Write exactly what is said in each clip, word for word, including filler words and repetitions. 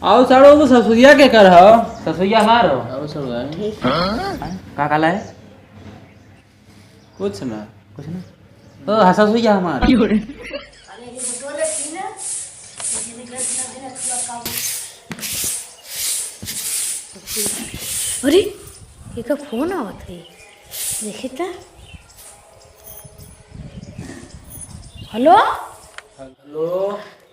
आओ साड़ू, वो ससुरिया के कर हो? ससुरिया हमार हो। आओ साड़ू, आए। का काला है? कुछ ना। कुछ ना। ओ, हाँ, ससुरिया हमार। अरे, ये बटोरे थी ना, ये निकल ना, है ना, थोड़ा काम। अरे, एका फोन आवत है, देखी त। हेलो? हेलो?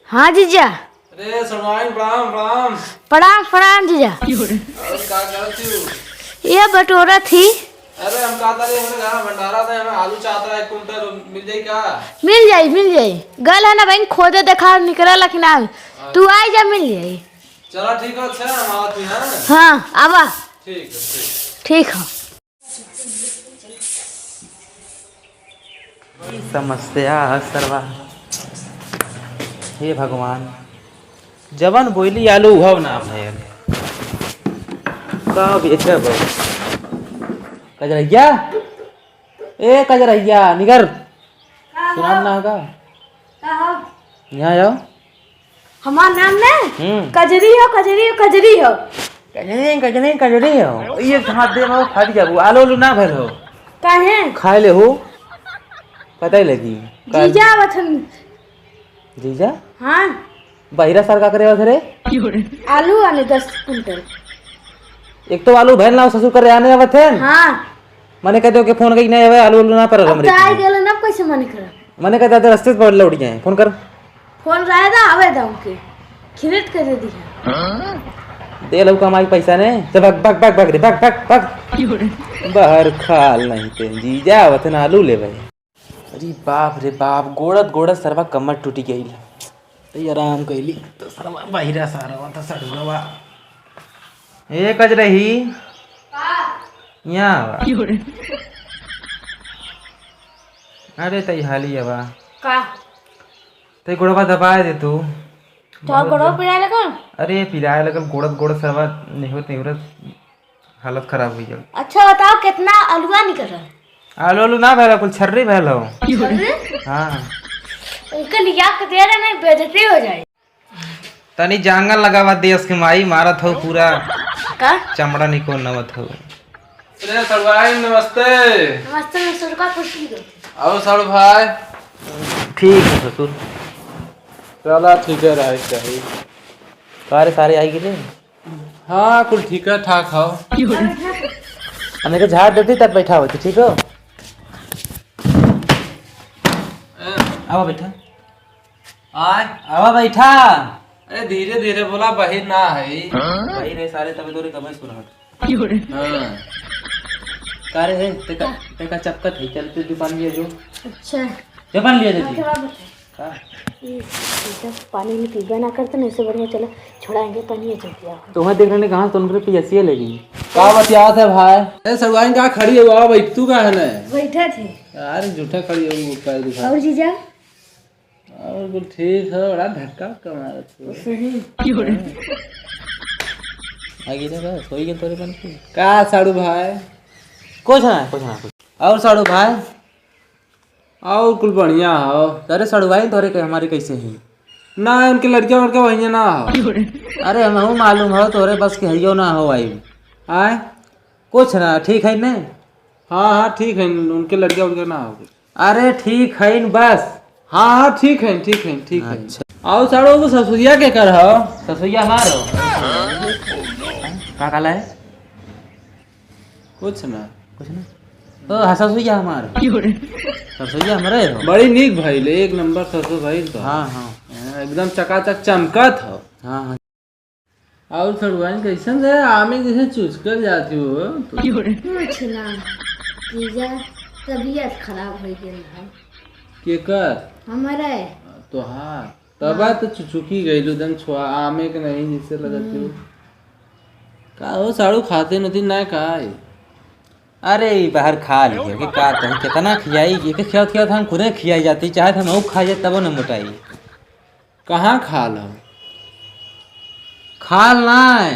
हाँ जीजा। अरे सड़वाइन, प्रणाम, प्रणाम। प्रणाम, प्रणाम जीजा। और का करत हू? ये बटोरत ही। अरे हम कहत रहे, हमरे घर भंडारा था, हमें आलू चाहत रहा एक कुंटल, मिल जाई का? मिल जाई, मिल जाई। गल है ना बहन, खोदे देखा निकला लेकिन ना। तू आई जा, मिल जाई। चला ठीक है, अच्छा हम आवत ही, हाँ? हाँ, आवा। ठीक है, ठीक। ठीक है। समस्या है सरवा। हे भगवान, जवन बोइली आलू उहव ना भयल। का बेचब? कजरैया, ए कजरैया, निकर। का सुनाम हो? ना का? का हो? यहाँ आओ। हमार नाम ना हम्म। कजरी हो, कजरी हो, कजरी हो। कजरी, कजरी, कजरी हो। ये हाथ दे में फट जाबू। आलू, आलू ना भर हो। काहे? खाए ले हो। पता ही लगी। का जीजा आवत हन। जीजा? हाँ। बहिरा सार का करे आवत रे? आलू आने दस कुंटल। एक तो आलू भैन ना ससुर करे आने आवत है। हाँ। मने कहते हो कि फोन कहीं नहीं आवे, आलू, आलू ना पर अब हमरे तो आई गेल ना, कैसे मने करब? मने कहते तो रस्ते पर लौट जाए, फोन कर। फोन रहे दा, आवे दा उनके। खिरेट कर दे दी है। दे लो कमाई पैसा ने। चल भाग, भाग, भाग, भाग रे, भाग, भाग, भाग। बाहर खाल नहीं ते, जीजा आवत ना आलू ले भाई। अरे बाप रे बाप, गोड़त गोड़त सरवा कमर टूटी गइल। तो ये आराम कैली, तो सरवा बहिरा सारा था सड़ुआ। ए कजरही। का? यहाँ आवा। अरे तई हाली आवा। का? तई गोड़वा दबाए दे तू। तो बहुत गोड़वा जोर। पिराए लगल? अरे पिराए लगल, गोड़त गोड़त सरवा निहुरत निहुरत हालत खराब हुई गल। अच्छा बताओ, कितना अलुआ निकल रहा है? आलू, आलू ना भैला, कुल छर्री भैल हो। छर्री? हाँ। उनके लिया के दे रहे, नहीं बेइज्जती हो जाए। तनी जांगर लगावा देश के माई, मारत हो पूरा। का? चमड़ा निकोल नवत हो। अरे सड़ुआइन, नमस्ते। नमस्ते, नमस्ते, का खुशी दो। आओ सड़ु भाई। ठीक है ससुर। चला, ठीक है, रहे के चाही। सारे, सारे आई गिरे? हाँ, कुल ठीक है, ठाक हो। हमें के झाड़ देती तब बैठा होती, ठीक हो? ए। आवा बैठा। आय। आवा बैठा। अरे धीरे धीरे बोला, बहिर ना है। हाँ? बहिर है सारे, तबे तोरे कमे सुनात। हाँ। का रे है, तेका, तेका चपकत है, चल तू दुकान लिया जो। अच्छा। दुकान लिया जा हाँ, तू। थोड़ा बता। का? ये, ये तो पानी में पीबे ना करते ना, इससे बढ़िया चला छुड़ाएंगे पानी, चल पिया। तो वहाँ देख रहे कहाँ से उनके पियसिए लगी। का बतियात है भाई? ए सड़ुआइन का खड़ी है, आओ बैठ, तू का है ना? बैठा थे। यार झूठा खड़ी है, वो पैर दिखा। और जीजा? और कुल ठीक है, बड़ा धक्का उक्का मारत हो। सही। आगे जा बस, होई गेल तोरे मन की। का साड़ू भाई? कुछ ना, कुछ ना, कुछ। और साड़ू भाई? और कुल बढ़िया हो। अरे सड़ुआइन तोरे के हमारे कैसे ही? ना, उनके लड़किया वड़किया वही ना हो। अरे हमहू मालूम हो, तोरे बस के हइयो ना हो आई। आय? कुछ ना, ठीक है ने? हाँ, हाँ, ठीक है, उनके लड़किया वड़किया ना हो। अरे ठीक है न बस। हाँ, हाँ, ठीक है, ठीक है, ठीक है। अच्छा। आओ साड़ू, वो ससुरिया के कर हो? ससुरिया हमार हो। का काला है? कुछ ना। कुछ ना। ओ, हाँ, ससुरिया हमार। ससुरिया हमारे हो। बड़ी नीक भइल, एक नंबर ससुर भइल तो। हाँ, हाँ। हाँ, एकदम चकाचक चमकत हो। हाँ, हाँ। और सड़ुआइन कैसन रहे? आमे जैसे चुचकल जाती हो तो। कुछ ना। जीजा, तबीयत खराब हो गई है। केकर? हमारे। तोहार। तबा तो चुचुकी गइलू, एकदम छुआ, आमे के नहीं जैसे लगत हो। हम्म। का हो साड़ू, खाते नती ना का है? अरे, ई बाहर खा ली है, कि का कही, कितना खियाई, ये के खियावत खियावत हम खुदे खियाई जाती, चाहे तो हम खा जाए तबो न मोटाई। कहाँ खाल हो? खाल ना है।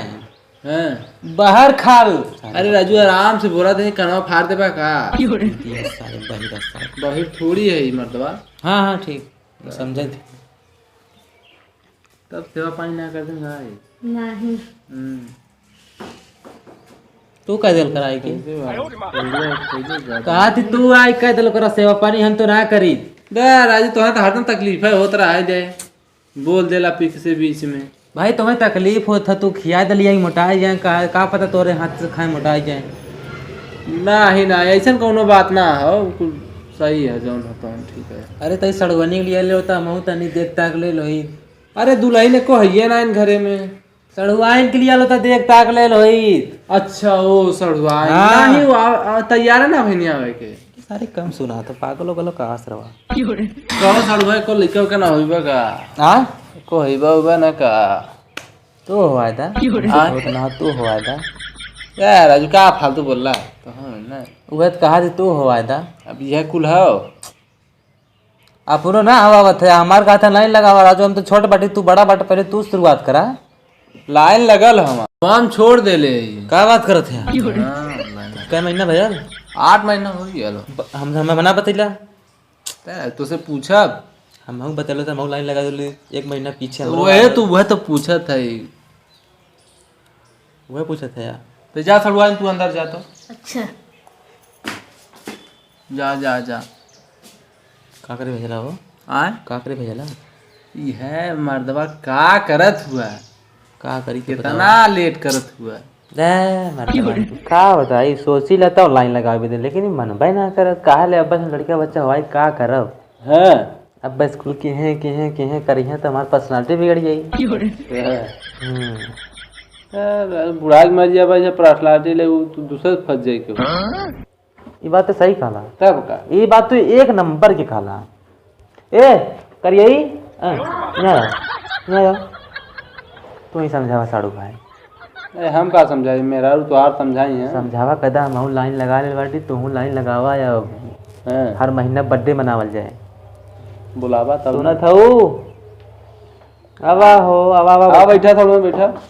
हैं? बाहर खाल। अरे राजू, आराम से बोला, देखे कनवा फाड़ देबा का? ये सारे बहिरा सारे। बहिर थोड़ी है ई मर्दवा। हाँ, हाँ, ठीक। समझे थे। तब सेवा पानी ना कर देंगे भाई। नहीं। हम्म। तू कह देल करा आई के? कैसे बात? कैसे, कैसे बात? कहा थी तू आई कह देल करा सेवा पानी हम तो ना करी। दे राजू, तोहे तो हरदम तकलीफ है, होत रहा है दे। बोल देला पीछे से बीच में। भाई, तुम्हें तकलीफ होत है, तू खिया दलिया ही मोटाई जाए, का, का पता तोरे हाथ से खाए मोटाई जाए। ना ही ना, ऐसन कौनो बात ना हो, कुल सही है, जौन हो तौन ठीक है। अरे, तई सड़ुआइन के लिए ले होता, हमहू तनी देख ताक ले लोही। अरे, दुलहिन एको हइये ना इन घरे में। सड़ुआइन के लिए लो तो देख ताक ले लोही। अच्छा, ओ सड़ुआइन। हाँ। नहीं, वो आ, आ, तैयार है ना भैया आवे के। सारे कम सुना तो पागल हो गलो का आश्रवा। कहो सड़ुआ को लइका के ना होइबा का? हाँ? को होइबा उबा ना का? तू हो आयदा। हाँ? बहुत ना तू हो आयदा। यार, राजू का फालतू बोल रहा है? तो हम ना। वह तो कहा थी तू हो आयदा। अब यह कुल हो। अपनो ना हवावत है, हमार कहा था लाइन लगावा राजू, हम तो छोट बाटी, तू बड़ा बाटा, पहले तू शुरुआत करा। लाइन लगल हम, हम छोड़ देले। का बात करत है? हाँ, लाइन लगल। कै महीना भयल? आठ महीना हो गया लो। ब-, हम, हमें मना बतैला। तै, तोसे पूछब। हम, हम बतैलो तो हम लाइन लगा देले एक महीना पीछे तो हम वह लोग तो, वह तो पूछत है। वह पूछत है यार। तो जा सड़ुआइन, तू अंदर जा तो। अच्छा। जा, जा, जा। का करे भेजला हो? आय? का करे भेजला? ई है मर्दवा का करत हुआ? का करी के कितना बतावा? लेट करत हुआ? ए, मर्दवा। का बताई, सोची ला तो लाइन लगावे दे, लेकिन ई मनबे ना करत। कहा ले अब बस लड़का बच्चा हवाई का करब? हाँ। अब बस कुल किहे, किहे, किहे करिहे तो हमार personality बिगड़ जाई। हाँ। हम्म। ए, बुढ़ा के मर जाबा, जब personality ले, उ तू दूसरे से फंस जाई के। ई बात तो सही कहला। तब का? ई बात तो एक नंबर के कहला। ए, करियई, ए, यहाँ आ, यहाँ आ। तू ही समझावा साड़ू भाई। ए, हम का समझाई? मेहरारू तोहार समझाई है। समझावा कदा, हमहू लाइन लगा ले बाटी, तोहू लाइन लगावा या हाँ। हर महीना birthday मनावल जाए। बुलावा तब सुनत ना। हऊ? आवा हो, आवा, आवा, आ, बैठा। बैठा, साड़ू भाई, बैठा।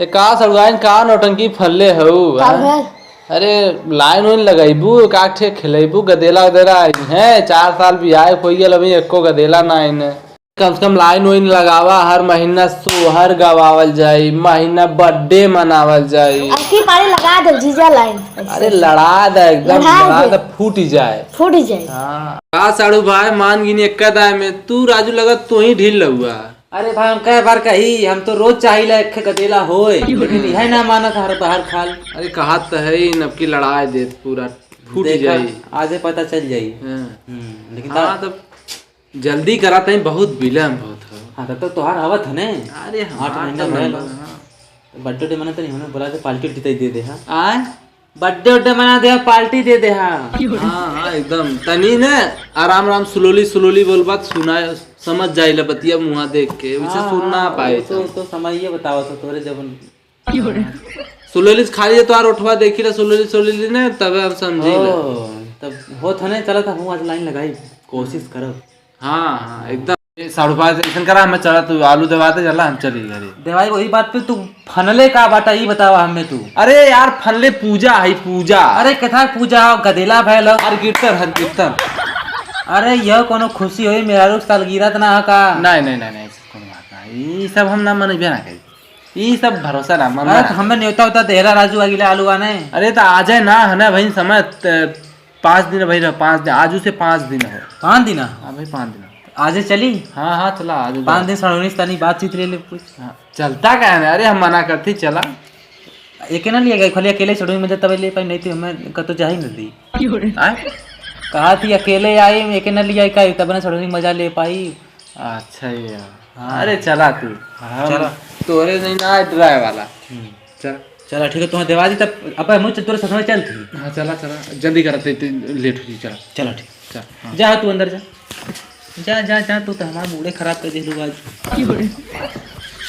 ए, का सड़ुआइन, का नौटंकी फल्ले हऊ, का हैं? भइल? अरे, लाइन उइन लगइबू, का ठे खेलइबू, गदेला उदेला आई हैं, चार साल बियाह होइ गल, अभी एको गदेला ना आइन। कम से कम लाइन उइन लगावा, हर महीना सोहर गवावल जाई, महीना birthday मनावल जाई। अब की पारी लगा दे जीजा लाइन। अरे, लड़ा दे, एकदम लड़ा लड़ा दे। दे, फूट जाए। फूट जाए। हाँ। का साड़ू भाई, मान गिनी एक्का दाय में, तू राजू लगत तू ही ढील लहुआ। अरे भाई, हम कै बार कही, हम तो रोज चाहिला एक ठे गदेला होए, लेकिन यह ना मानत हर बाहर खाल। अरे, कहा तो है ही, नबकी लड़ाए देत पूरा फूट देखा, जाई। आजे पता चल जाई। हाँ। हम्म, लेकिन हाँ, ता- तब जल्दी करा, तई बहुत विलम्ब होत हो। हाँ, तब तो तोहार आवत है ने। अरे, आठ हमार महीना तो भइल। नंबर, हाँ। Birthday उड्डे मना तनी हमें बुला दे, party उर्टी तई दे दे, हाँ। आय? Birthday उड्डे मना दे, party दे दे, हाँ। हाँ, हाँ, एकदम। तनी ने आराम, आराम, slowly, slowly बोल, बात सुनाए, समझ जाइला बतिया मुँहा देख के, वैसे हाँ, सुन ना हाँ, पाए वो तो, तो। तो समय ये बताओ तो तोरे जब उन- slowly से खाली है, तोहार ओठवा देखी ला, slowly, slowly ने, तबे हम समझी ला। ओ, तब होत है ने, चला था, हूँ आज लाइन लगाई, कोशिश करब। हाँ, हाँ, एकदम। ए, साढ़ू पाँच ऐसन करा, हमें चला, तू आलू दबा दे, चला, हम चली घरे। देवाई, वही बात पे तू फनले का बाटा, ई बतावा हमें तू। अरे यार, फनले पूजा है, पूजा। अरे, कथा पूजा हो, गदेला भैल हो। हर कीर्तन, हर कीर्तन। अरे, यह कोनो खुशी होई, मेहरारू के सालगिरह त ना हो का? नहीं, नहीं, नहीं, नहीं, ऐसा कोनो बात ना। ई सब हम ना मनइबे ना करी। ई सब भरोसा ना, मन अरे, ना। तो हमें न्योता होता देहरा राजू अगिला आलू आने। अरे, तो आ जाए ना, है ना भाई, समय त-, पाँच दिन भाई रह, पाँच दिन, आजू से पाँच दिन हो। पाँच दिन? हाँ भाई, पाँच दिन। आजे चली? हाँ, हाँ, चला, आजू पाँच जा। दिन सड़ोनी से तनी बातचीत ले ले कुछ। हाँ, चलता का है ना? अरे, हम मना करती, चला। एके ना लिया गई, खाली अकेले सड़ोनी में तब ले पाई, नहीं तो हमें कतो जा ही न दी। आय? कहा थी अकेले आई, एके ना लिया का, तब ना सड़ोनी मजा ले पाई। अच्छा, ये। हाँ। अरे, चला तू। हाँ, हम चला। तोरे नहीं ना आए डराए वाला। हम्म। चल। चला, ठीक है, तुम्हें देवा दी तब, अब हम तोरे साथ में चल थी। हाँ, चला, चला, जल्दी करा, ते, ते लेट हो जी, चला। चला, ठीक। चल, हाँ। जा तू अंदर जा। जा, जा, जा, तू तो हमारा मूडे खराब कर दे आज।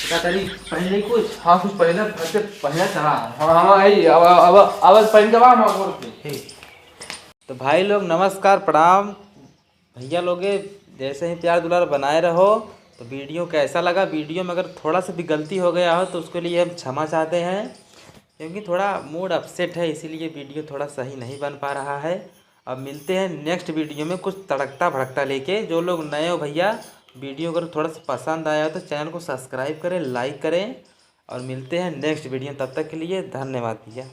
का करी, पहले कुछ? हाँ, कुछ पहले, पहले, पहले चला। हाँ, हाँ, आई, अब, अब, अब पहन के बा, हम और ठीक। तो भाई लोग, नमस्कार, प्रणाम। भैया लोगे, जैसे ही प्यार दुलार बनाए रहो। तो वीडियो कैसा लगा, वीडियो में अगर थोड़ा सा भी गलती हो गया हो तो उसके लिए हम क्षमा चाहते हैं, क्योंकि थोड़ा मूड अपसेट है, इसीलिए वीडियो थोड़ा सही नहीं बन पा रहा है। अब मिलते हैं नेक्स्ट वीडियो में कुछ तड़कता भड़कता लेके। जो लोग नए हो भैया, वीडियो अगर थोड़ा सा पसंद आया हो तो चैनल को सब्सक्राइब करें, लाइक करें और मिलते हैं नेक्स्ट वीडियो। तब तक के लिए धन्यवाद भैया।